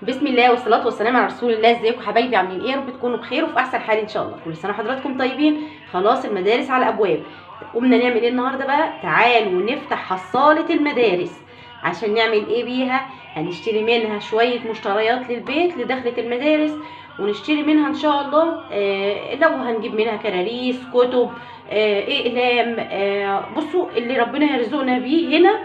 بسم الله والصلاة والسلام على رسول الله. ازيكم حبايبي، عاملين ايه؟ يا رب تكونوا بخير وفي احسن حال ان شاء الله. كل سنة وحضراتكم طيبين. خلاص المدارس على الابواب، قمنا نعمل ايه النهارده بقى؟ تعالوا نفتح حصاله المدارس عشان نعمل ايه بيها؟ هنشتري منها شوية مشتريات للبيت لدخله المدارس، ونشتري منها ان شاء الله لو هنجيب منها كراريس، كتب، اقلام. بصوا اللي ربنا يرزقنا بيه هنا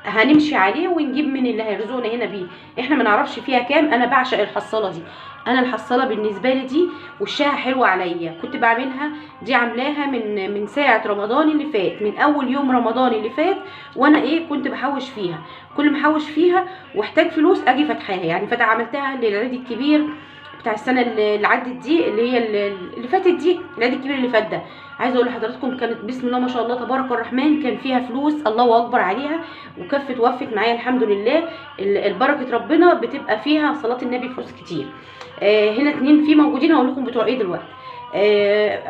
هنمشي عليه ونجيب من اللي هيرزقنا هنا بيه، احنا ما نعرفش فيها كام. انا بعشق الحصاله دي، انا الحصاله بالنسبة لي دي وشها حلو عليا، كنت بعملها دي، عاملاها من ساعة رمضان اللي فات، من اول يوم رمضان اللي فات، وانا ايه كنت بحوش فيها، كل ما احوش فيها واحتاج فلوس اجي فاتحاها. يعني فتح عملتها للعيد الكبير بتاع السنة اللي عدت دي، اللي هي اللي فاتت دي، العيد الكبير اللي فات ده. عايزه اقول لحضراتكم كانت بسم الله ما شاء الله تبارك الرحمن كان فيها فلوس الله اكبر عليها، وكفت وفت معايا الحمد لله. البركة ربنا بتبقى فيها صلاة النبي فلوس كتير. هنا اتنين في موجودين هقول لكم بتوع ايه دلوقتي.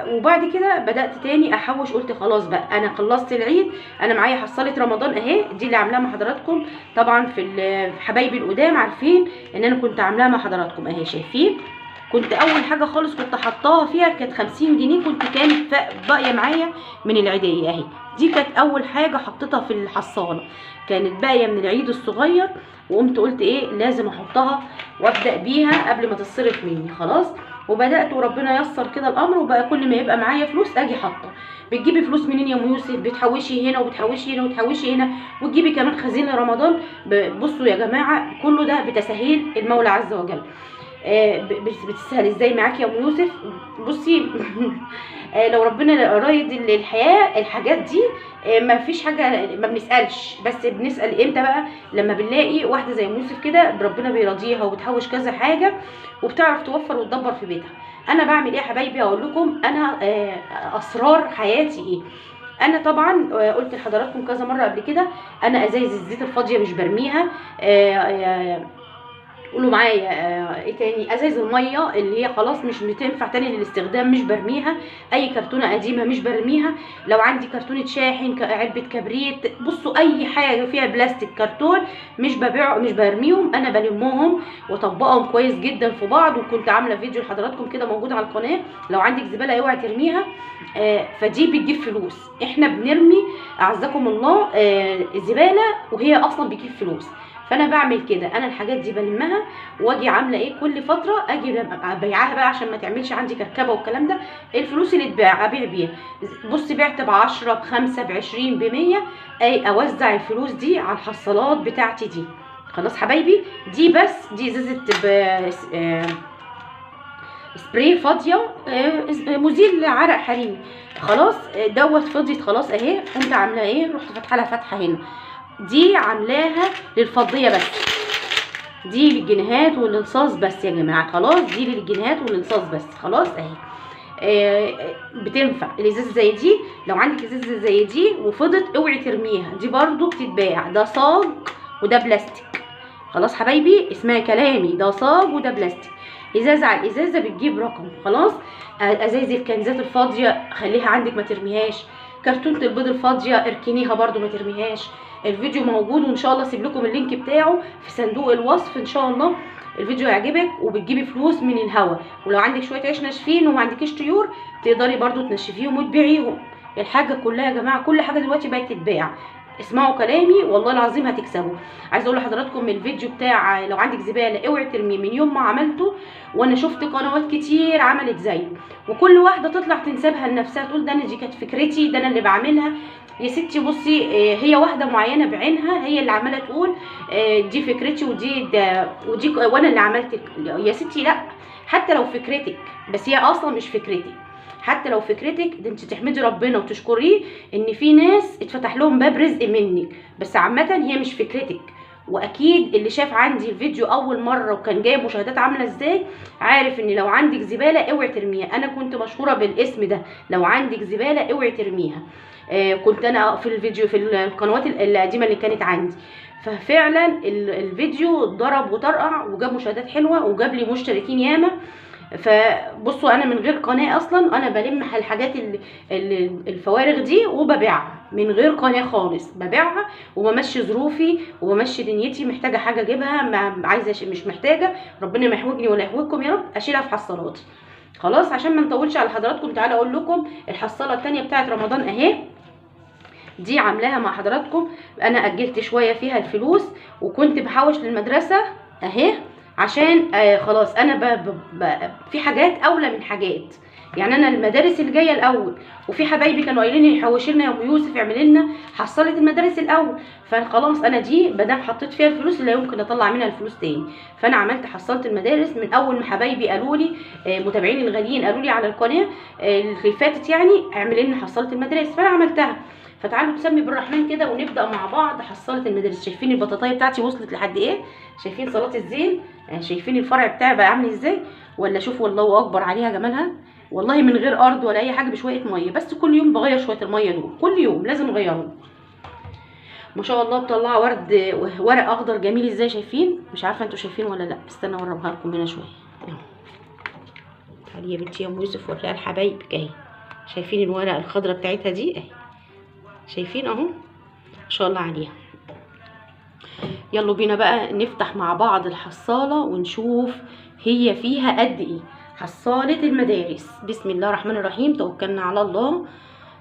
وبعد كده بدات تاني احوش، قلت خلاص بقى انا خلصت العيد، انا معايا حصاله رمضان اهي دي اللي عاملاها مع حضراتكم. طبعا في حبايبي القدام عارفين ان انا كنت عاملاها مع حضراتكم اهي، شايفين؟ كنت اول حاجة خالص كنت حطاها فيها كانت 50 جنيه، كنت كانت باقية معايا من العيديه اهي، دي كانت اول حاجة حطيتها في الحصاله، كانت باقية من العيد الصغير، وقمت قلت ايه لازم احطها وابدا بيها قبل ما تتصرف مني. خلاص وبدات وربنا يسر كده الامر، وبقى كل ما يبقى معايا فلوس اجي حاطه. بتجيبي فلوس منين يا ام يوسف؟ بتحوشي هنا وبتحوشي هنا وتحوشي هنا، وتجيبي كمان خزينة رمضان. بصوا يا جماعة كله ده بتسهيل المولى عز وجل. بتسهل ازاي معاك يا ام يوسف؟ بصي لو ربنا رايد الحياة الحاجات دي ما فيش حاجة ما بنسالش، بس بنسال امتى بقى؟ لما بنلاقي واحدة زي ام يوسف كده ربنا بيرضيها وبتحوش كذا حاجة وبتعرف توفر وتدبر في بيتها. انا بعمل ايه يا حبايبي؟ اقول لكم انا اسرار حياتي ايه. انا طبعا قلت لحضراتكم كذا مرة قبل كده، انا ازايز الزيت الفاضيه مش برميها. قولوا معايا ايه تاني؟ ازايز المية اللي هي خلاص مش بتنفع تاني للاستخدام مش برميها، اي كرتونة قديمة مش برميها، لو عندي كرتونة شاحن، علبة كبريت، بصوا اي حاجة فيها بلاستيك كرتون مش ببيعه مش برميهم، انا بلمهم واطبقهم كويس جدا في بعض. وكنت عامله فيديو لحضراتكم كده موجود على القناة، لو عندك زبالة اوعي ترميها. فدي بتجيب فلوس، احنا بنرمي اعزكم الله زبالة وهي اصلا بتجيب فلوس. فانا بعمل كده، انا الحاجات دي بلمها واجي عامله ايه كل فترة اجي ابيعها بقى عشان ما تعملش عندي كركبه والكلام ده. الفلوس اللي اتباع ابيع بيها، بصي بعت ب10 ب5 ب20 ب100، اي اوزع الفلوس دي على الحصالات بتاعتي دي. خلاص حبايبي، دي بس دي ازازة سبراي فاضية مزيل عرق حريمي، خلاص دوت فضيت خلاص اهي. قمت عامله ايه؟ رحت فاتحة لها فتحه هنا، دي عاملاها للفضيه بس، دي للجنيهات والانصاص بس يا جماعة، خلاص دي للجنيهات والانصاص بس، خلاص اهي. بتنفع الازازه زي دي، لو عندك ازازة زي دي وفضت اوعي ترميها، دي برضو بتتباع. ده صاج وده بلاستيك، خلاص حبايبي اسمعي كلامي، ده صاج وده بلاستيك، ازازة على الازازه بتجيب رقم. خلاص ازايز الكنزات الفاضيه خليها عندك ما ترميهاش، كرتونة البيض الفاضيه اركنيها برضو ما ترميهاش. الفيديو موجود وان شاء الله اسيب لكم ال link بتاعه في صندوق الوصف، ان شاء الله الفيديو يعجبك وبتجيبي فلوس من الهوا. ولو عندك شوية عيش ناشفين وما عندكيش طيور تقدري برضو تنشفيهم وتبيعيهم. الحاجة كلها يا جماعة، كل حاجة دلوقتي بقت تتباع، اسمعوا كلامي والله العظيم هتكسبوا. عايزه اقول لحضراتكم الفيديو بتاع لو عندك زبالة اوعي ترميه، من يوم ما عملته وانا شفت قنوات كتير عملت زيه، وكل واحدة تطلع تنسبها لنفسها تقول ده انا دي كانت فكرتي، ده انا اللي بعملها. يا ستي بصي، هي واحدة معينة بعينها هي اللي عماله تقول دي فكرتي ودي ودي وانا اللي عملت. يا ستي لا، حتى لو فكرتك، بس هي اصلا مش فكرتك، حتى لو فكرتك ده انت تحمدي ربنا وتشكريه ان في ناس اتفتح لهم باب رزق منك، بس عامة هي مش فكرتك. واكيد اللي شاف عندي الفيديو اول مرة وكان جايب مشاهدات عامله ازاي عارف ان لو عندك زبالة اوعي ترميها. انا كنت مشهورة بالاسم ده، لو عندك زبالة اوعي ترميها. كنت انا في الفيديو في القنوات القديمة اللي كانت عندي، ففعلا الفيديو ضرب وطرقع وجاب مشاهدات حلوة وجاب لي مشتركين ياما. فبصوا انا من غير قناة اصلا انا بلم الحاجات الفوارغ دي وببيعها من غير قناة خالص، ببيعها وبمشي ظروفي وبمشي دنيتي. محتاجه حاجة اجيبها، ما عايزه مش محتاجه، ربنا ما يحوجني ولا يحوجكم يا رب، اشيلها في حصالاتي. خلاص عشان ما نطولش على حضراتكم، تعالوا اقول لكم الحصاله الثانية بتاعه رمضان اهي، دي عاملاها مع حضراتكم. انا اجلت شوية فيها الفلوس وكنت بحوش للمدرسة اهي، عشان خلاص انا في حاجات اولى من حاجات، يعني انا المدارس اللي جاية الاول، وفي حبايبي كانوا قايلين لي حوشي لنا يا ام يوسف، اعملي لنا حصاله المدارس الاول. فخلاص انا دي ما دام حطيت فيها الفلوس لا يمكن اطلع منها الفلوس تاني. فانا عملت حصاله المدارس من اول ما حبايبي قالوا لي، متابعين الغاليين قالوا لي على القناة اللي فاتت، يعني اعملي لنا حصاله المدارس، فانا عملتها. فتعالوا نسمي بالرحمن كده ونبدا مع بعض حصاله المدارس. شايفين البطاطايه بتاعتي وصلت لحد ايه؟ شايفين صلاة الزين؟ شايفين الفرع بتاعي بقى عامل ازاي؟ ولا شوفوا الله اكبر عليها جمالها، والله من غير ارض ولا اي حاجة، بشوية مية بس. كل يوم بغير شوية المية دول، كل يوم لازم اغيرهم. ما شاء الله بطلع ورد ورق اخضر جميل ازاي، شايفين؟ مش عارفه انتوا شايفين ولا لا، استنى اقربها لكم هنا شوية. تعالي يا بنتي يا ام يوسف وريها لحبايبك اهي. شايفين الورقة الخضراء بتاعتها دي اهي، شايفين اهو ما شاء الله عليها. يلا بينا بقى نفتح مع بعض الحصاله ونشوف هي فيها قد ايه. حصاله المدارس، بسم الله الرحمن الرحيم، توكلنا على الله،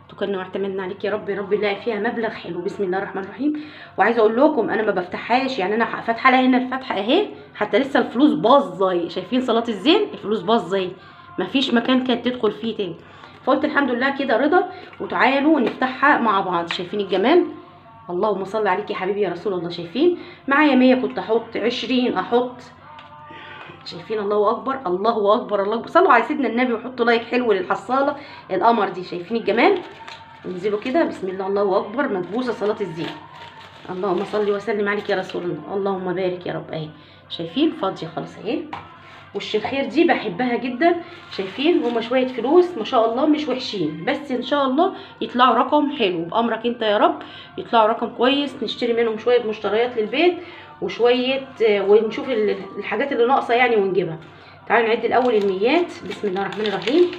توكلنا واعتمدنا عليك يا رب، يا رب نلاقي فيها مبلغ حلو. بسم الله الرحمن الرحيم. وعايزه اقول لكم انا ما بفتحهاش، يعني انا فاتحة لها هنا الفتحة اهي، حتى لسه الفلوس باظه. شايفين صلاة الزين؟ الفلوس باظه، مفيش مكان كانت تدخل فيه تاني. فقلت الحمد لله كده رضا، وتعالوا نفتحها مع بعض. شايفين الجمال؟ اللهم صل عليك يا حبيبي يا رسول الله. شايفين معايا 100 كنت احط 20 احط. شايفين؟ الله اكبر الله اكبر الله اكبر. صلوا على سيدنا النبي وحطوا لايك حلو للحصاله القمر دي. شايفين الجمال؟ انزلوا كده بسم الله الله اكبر، مكبوسه صلاة الزين. اللهم صل وسلم عليك يا رسول الله، اللهم بارك يا رب. اهي شايفين فاضية خالص اهي. وش الخير دي بحبها جدا. شايفين هما شوية فلوس ما شاء الله مش وحشين، بس ان شاء الله يطلعوا رقم حلو بامرك انت يا رب، يطلعوا رقم كويس نشتري منهم شوية مشتريات للبيت وشوية، ونشوف الحاجات اللي ناقصه يعني ونجيبها. تعالوا نعد الاول الميات. بسم الله الرحمن الرحيم.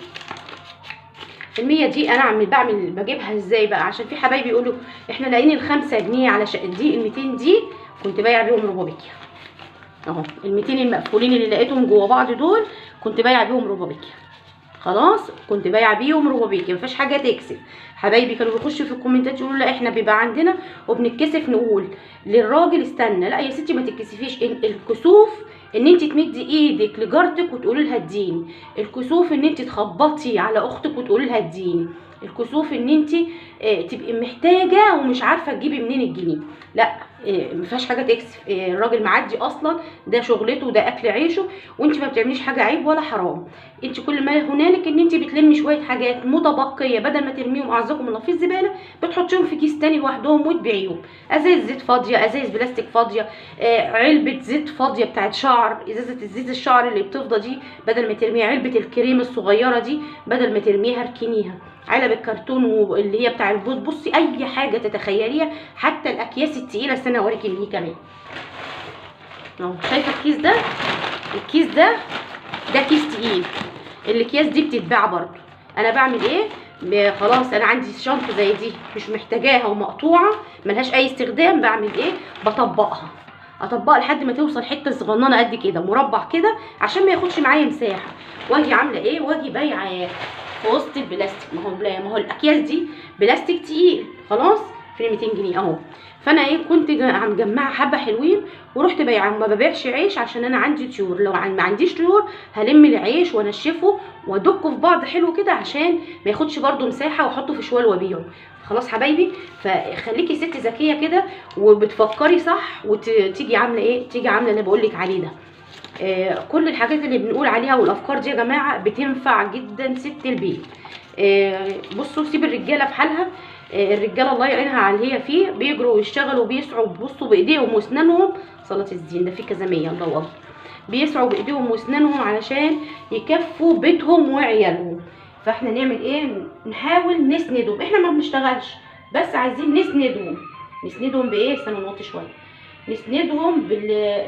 المية دي انا بعمل بجيبها ازاي بقى؟ عشان في حبايبي يقولوا احنا لاقيين ال5 جنيه على دي ال 200 دي كنت بايع بيهم ربابيكيا اهو. ال 200 المقفولين اللي لقيتهم جوه بعض دول كنت بايع بيهم ربابيكيا. خلاص كنت بايع بيهم ربابيكيا، مفيش حاجة تكسب. حبايبي كانوا بيخشوا في الكومنتات يقولوا لا احنا بيبقى عندنا وبنتكسف نقول للراجل استنى. لا يا ستي ما تتكسفيش. الكسوف ان انت تمدي ايدك لجارتك وتقولي لها اديني، الكسوف ان انت تخبطي على اختك وتقولي لها اديني، الكسوف ان انت تبقي محتاجه ومش عارفه تجيبي منين الجنيه. لا ما فيهاش حاجة تكسف. الراجل معدي اصلا، ده شغلته وده اكل عيشه، وانت ما بتعمليش حاجة عيب ولا حرام. انت كل ما هنالك ان انت بتلمي شوية حاجات متبقيه، بدل ما ترميهم اعزكم الله في الزبالة بتحطيهم في كيس تاني لوحدهم وتبيعيهم. ازايز زيت فاضية، ازايز بلاستيك فاضية، علبة زيت فاضية بتاعت شعر، ازازة الزيت الشعر اللي بتفضى دي بدل ما ترميها، علبة الكريم الصغيرة دي بدل ما ترميها اركنيها، علب الكرتون واللي هي بتاع البوت. بصي اي حاجة تتخيليها، حتى الاكياس التقيله. استنى اوريكي اللي كمان اهو. شايفه الكيس ده؟ الكيس ده كيس تقيل. الاكياس دي بتتباع برضو. انا بعمل ايه؟ خلاص انا عندي شنطه زي دي مش محتاجاها ومقطوعه ملهاش اي استخدام، بعمل ايه؟ بطبقها، اطبقها لحد ما توصل حتة صغننه قد كده، مربع كده، عشان ما ياخدش معايا مساحة. واجي عامله ايه؟ واجي بايعه في وسط البلاستيك. ما هو الاكياس دي بلاستيك تقيل. خلاص في 200 جنيه اهو. فانا ايه كنت مجمعة حبه حلوين ورحت بايعه. ما ببيعش عيش عشان انا عندي طيور، لو ما عنديش طيور هلم العيش وانشفه وادكه في بعض حلو كده عشان ما ياخدش برده مساحة، واحطه في شوال وابيعه. خلاص حبايبي، فخليكي ست ذكية كده وبتفكري صح، وتيجي عامله ايه؟ تيجي عامله اللي بقول لك عليه ده. كل الحاجات اللي بنقول عليها والافكار دي يا جماعة بتنفع جدا ست البيت. بصوا سيب الرجالة في حالها. الرجالة الله يعينها على اللي هي فيه، بيجروا ويشتغلوا وبيسعوا، بصوا بايديهم واسنانهم. صلاة الزين ده في كذا مية، الله اكبر. بيسعوا بايديهم واسنانهم علشان يكفوا بيتهم وعيالهم. فاحنا نعمل ايه؟ نحاول نسندهم. احنا ما بنشتغلش بس عايزين نسندهم. نسندهم بايه؟ استنوا نوطي شوية. نسندهم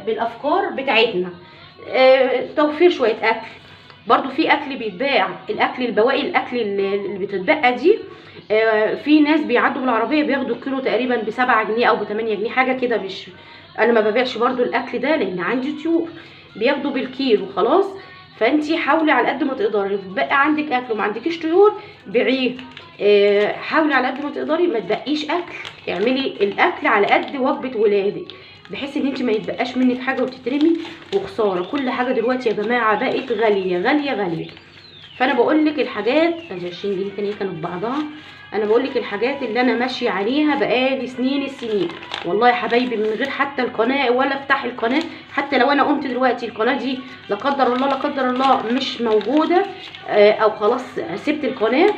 بالافكار بتاعتنا. توفير شوية اكل، برضو في اكل بيتباع، الاكل البواقي، الاكل اللي بتتبقى دي، في ناس بيعدوا بالعربية بياخدوا الكيلو تقريبا ب7 جنيه او ب8 جنيه حاجة كده. مش انا ما ببيعش برضو الاكل ده لان عندي طيور، بياخدوا بالكيلو خلاص. فانتي حاولي على قد ما تقدري، بقى عندك اكل وما عندكيش طيور بيعيه. حاولي على قد ما تقدري ما تبقيش اكل، اعملي الاكل على قد وجبة ولادك، بحيث ان انت ما يتبقاش منك حاجة وتترمي وخسارة. كل حاجة دلوقتي يا جماعة بقت غالية غالية غالية. فانا بقول لك الحاجات 20 جنيه تانية كانوا ببعضها. انا بقول لك الحاجات اللي انا ماشية عليها بقالي سنين السنين والله يا حبايبي، من غير حتى القناة ولا افتح القناة. حتى لو انا قمت دلوقتي القناة دي لا قدر الله لا قدر الله مش موجودة، او خلاص سبت القناة،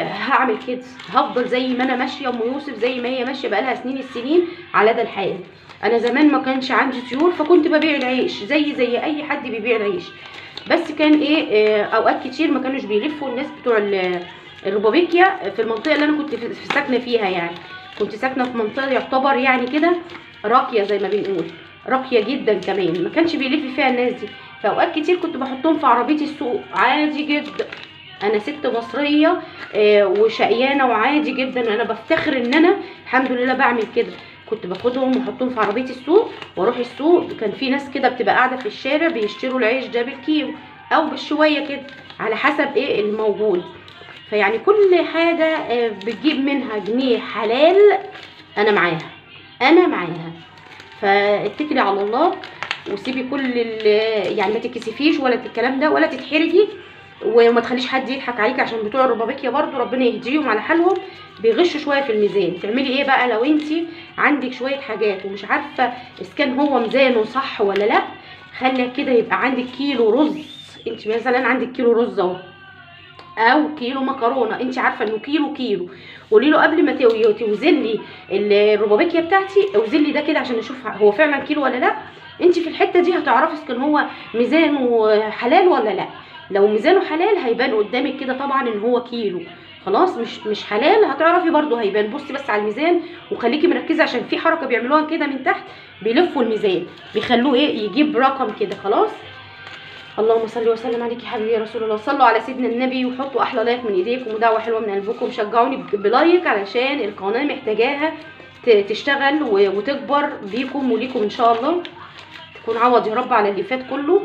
هعمل كده، هفضل زي ما انا ماشية. ام يوسف زي ما هي ماشية بقالها سنين السنين على ده الحال. انا زمان ما كانش عندي طيور، فكنت ببيع العيش زي اي حد بيبيع العيش، بس كان ايه، اوقات كتير ما كانوش بيلفوا الناس بتوع الربابيكيا في المنطقة اللي انا كنت ساكنة فيها. يعني كنت ساكنة في منطقة يعتبر يعني كده راقية، زي ما بنقول راقية جدا كمان، ما كانش بيلف فيها الناس دي. فاوقات كتير كنت بحطهم في عربية السوق عادي جدا. انا ست مصرية وشقيانه وعادي جدا، انا بفتخر ان انا الحمد لله بعمل كده. كنت باخدهم واحطهم في عربية السوق واروح السوق. كان في ناس كده بتبقى قاعدة في الشارع بيشتروا العيش ده بالكيلو او بالشويه كده على حسب ايه الموجود. فيعني كل حاجة بتجيب منها جنيه حلال انا معاها، انا معاها. فاتكلي على الله وسيبي كل يعني ما تتكسفيش ولا الكلام ده ولا تتحرجي، وما تخليش حد يضحك عليك، عشان بتوع الربابيكيا برضو ربنا يهديهم على حالهم بيغشوا شوية في الميزان. تعملي ايه بقى لو انت عندك شوية حاجات ومش عارفه اذا كان هو ميزانه صح ولا لا؟ خلي كده يبقى عندك كيلو رز، انت مثلا عندك كيلو رز اهو او كيلو مكرونه، انت عارفه انه كيلو كيلو، قولي له قبل ما توزن لي الربابيكيا بتاعتي اوزن لي ده كده عشان اشوف هو فعلا كيلو ولا لا. انت في الحتة دي هتعرفي اذا كان هو ميزانه حلال ولا لا. لو ميزانه حلال هيبان قدامك كده طبعا ان هو كيلو، خلاص. مش حلال هتعرفي برضو هيبان. بصي بس على الميزان وخليكي مركزه، عشان في حركة بيعملوها كده من تحت، بيلفوا الميزان بيخلوه ايه، يجيب رقم كده، خلاص. اللهم صل وسلم عليك يا حبيبي يا رسول الله. صلوا على سيدنا النبي وحطوا احلى like من ايديكم ودعوة حلوة من قلبكم. شجعوني ب like علشان القناة محتاجاها تشتغل وتكبر بيكم وليكم ان شاء الله، تكون عوض يا رب على اللي فات كله.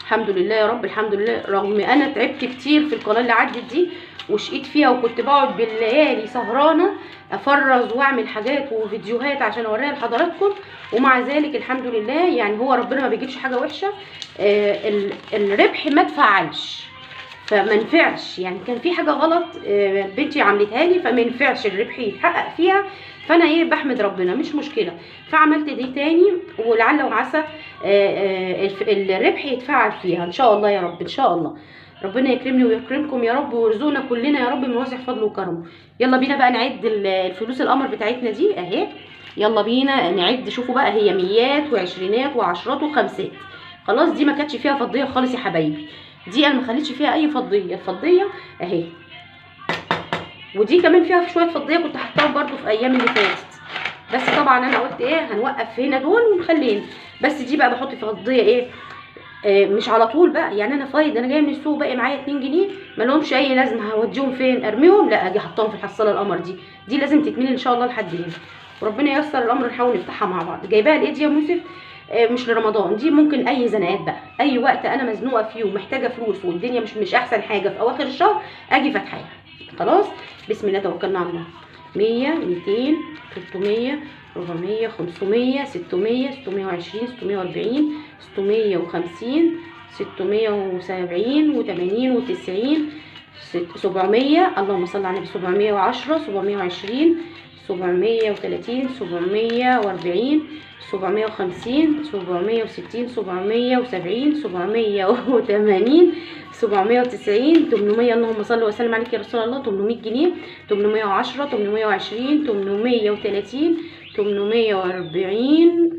الحمد لله يا رب، الحمد لله. رغم انا تعبت كتير في القناة اللي عدت دي وشقيت فيها، وكنت بقعد بالليالي سهرانة افرز واعمل حاجات وفيديوهات عشان اوريها لحضراتكم، ومع ذلك الحمد لله يعني هو ربنا ما بيجيبش حاجة وحشة. الربح ما اتفعلش فما نفعش، يعني كان في حاجة غلط بنتي عملتها لي فما ينفعش الربح يتحقق فيها، فانا ايه بحمد ربنا مش مشكلة. فعملت دي تاني ولعل وعسى الربح يتفعل فيها ان شاء الله يا رب. ان شاء الله ربنا يكرمني ويكرمكم يا رب، ويرزقنا كلنا يا رب من واسع فضله وكرمه. يلا بينا بقى نعد الفلوس القمر بتاعتنا دي اهي. يلا بينا نعد. شوفوا بقى هي ميات وعشرينات وعشرات وخمسات، خلاص. دي ما كانتش فيها فضية خالص يا حبايبي، دي انا ما خليتش فيها اي فضية. الفضيه اهي، ودي كمان فيها شوية فضية كنت حطاهم برده في ايام اللي فاتت، بس طبعا انا قلت ايه هنوقف هنا دول ونخلينا. بس دي بقى بحط فضية ايه، مش على طول بقى، يعني انا فايض، انا جاية من السوق باقي معايا 2 جنيه ما لهمش اي لازمه، هوديهم فين؟ ارميهم؟ لا، اجي احطهم في الحصاله القمر دي، دي لازم تتملي ان شاء الله لحد هنا، وربنا ييسر الامر نحاول نفتحها مع بعض. جايباها لايه دي يا يوسف؟ مش لرمضان دي، ممكن اي زنقات بقى، اي وقت انا مزنوقه فيه ومحتاجة فلوس والدنيا مش احسن حاجة في اواخر الشهر اجي فاتحاها، خلاص. بسم الله توكلنا على الله. 100 200 300 400 500 600 620 640 650 670 و80 و90 700. اللهم صل على النبي. 710 720 730 740 750 760 770 780 790 800. اللهم صل وسلم عليك يا رسول الله. 800 جنيه، 810 820 830 840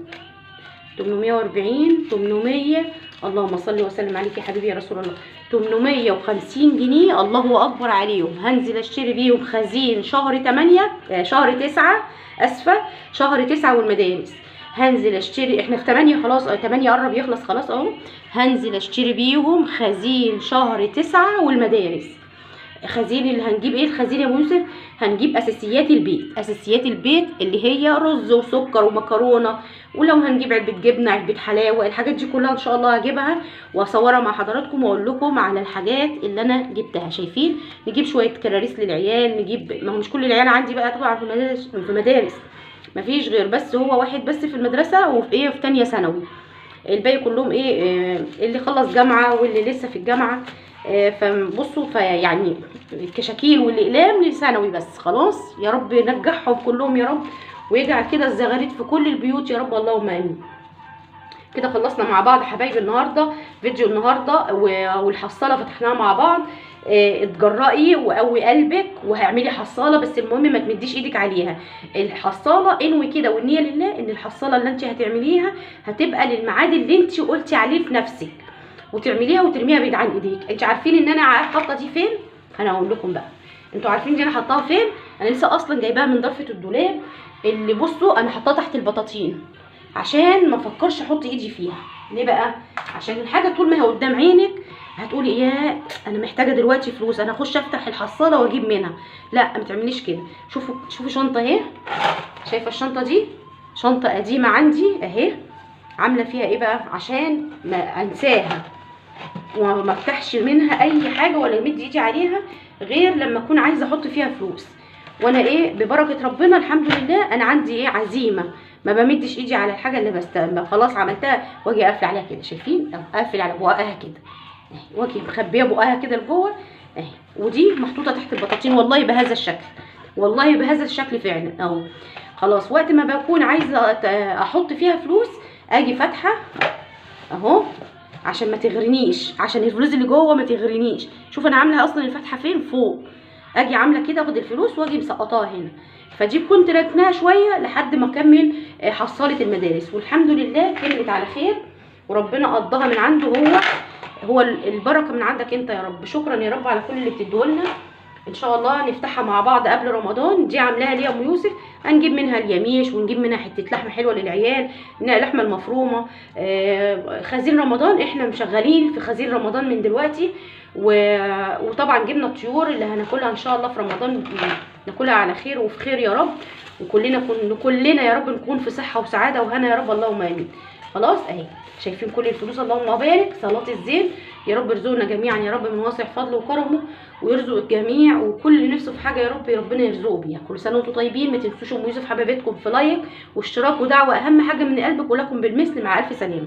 840 800. اللهم صل وسلم عليك يا حبيبي يا رسول الله. 850 جنيه، الله اكبر عليهم. هنزل اشتري بيهم خزين شهر 8، شهر 9، اسفه، شهر 9 والمدارس. هنزل اشتري، احنا في 8 خلاص، 8 قرب يخلص خلاص اهو. هنزل اشتري بيهم خزين شهر 9 والمدارس. خزين اللي هنجيب ايه الخزين يا ابو يوسف؟ هنجيب اساسيات البيت، اساسيات البيت اللي هي رز وسكر ومكرونه، ولو هنجيب علبة جبنه، علبة حلاوة، الحاجات دي كلها ان شاء الله هجيبها واصورها مع حضراتكم واقول لكم على الحاجات اللي انا جبتها. شايفين؟ نجيب شوية كراريس للعيال، نجيب، ما هو مش كل العيال عندي بقى طبعا في المدارس، في مدارس مفيش غير بس هو واحد بس في المدرسة وفي ايه في ثانية ثانوي، الباقي كلهم ايه، اللي خلص جامعه واللي لسه في الجامعة. فبصوا فيعني الكشاكيل والاقلام لثانوي بس خلاص. يا رب نجحهم كلهم يا رب، ويجعل كده الزغاريد في كل البيوت يا رب، اللهم امين. كده خلصنا مع بعض حبايبي النهارده فيديو النهارده، والحصاله فتحناها مع بعض. اتجرأي وقوي قلبك وهعملي حصاله، بس المهم ما تمديش ايدك عليها. الحصاله انوي كده والنية لله ان الحصاله اللي انت هتعمليها هتبقى للميعاد اللي انت قلتي عليه في نفسك، وتعمليها وترميها بعيد عن ايديك. انت عارفين ان انا حاطه دي فين؟ انا هقول لكم بقى. انتوا عارفين دي انا حطاها فين؟ انا لسه اصلا جايباها من ضرفه الدولاب، اللي بصوا انا حطاها تحت البطاطين عشان ما افكرش احط ايدي فيها. ليه بقى؟ عشان الحاجة طول ما هي قدام عينك هتقولي يا انا محتاجه دلوقتي فلوس، انا اخش افتح الحصاله واجيب منها. لا ما تعمليش كده. شوفوا شوفوا شنطه اهي، شايفه الشنطة دي؟ شنطه قديمة عندي اهي، عامله فيها ايه بقى عشان ما انساها وما افتحش منها اي حاجة ولا امد ايدي عليها غير لما اكون عايزه احط فيها فلوس. وانا ايه ببركة ربنا الحمد لله انا عندي ايه عزيمة، ما بمدش ايدي على الحاجة اللي بس خلاص عملتها واجي اقفل عليها كده. شايفين؟ اقفل على بقها كده اهي، واجي مخبيه بقها كده لجوه اهي، ودي محطوطة تحت البطاطين والله بهذا الشكل، والله بهذا الشكل فعلا اهو. خلاص وقت ما بكون عايزه احط فيها فلوس اجي فاتحة اهو عشان ما تغرنيش، عشان الفلوس اللي جوه ما تغرنيش. شوف انا عامله اصلا الفتحة فين؟ فوق. اجي عامله كده اخد الفلوس واجي مسقطاها هنا. فدي كنت راكناها شوية لحد ما اكمل حصاله المدارس، والحمد لله كملت على خير وربنا قضاها من عنده، هو البركة من عندك انت يا رب. شكرا يا رب على كل اللي بتديهولنا. ان شاء الله نفتحها مع بعض قبل رمضان. دي عاملاها ليا ام يوسف، هنجيب منها اليميش ونجيب منها حتة لحمه حلوة للعيال، لحمه المفرومه. خزين رمضان احنا مشغلين في خزين رمضان من دلوقتي، وطبعا جبنا الطيور اللي هناكلها ان شاء الله في رمضان، ناكلها على خير وفي خير يا رب، وكلنا كلنا يا رب نكون في صحة وسعادة وهنا يا رب، اللهم امين. خلاص اهي شايفين كل الفلوس، اللهم بارك. صلاة الزين يا رب ارزقنا جميعا يا رب من واسع فضله وكرمه، ويرزق الجميع وكل اللي نفسه في حاجة يا رب ربنا يرزقه بيها. كل سنة وانتم طيبين. ما تنسوش ام يوسف حبيبتكم في like واشتراك ودعوة، اهم حاجة من قلبك، ولكم بالمثل. مع الف سلامه.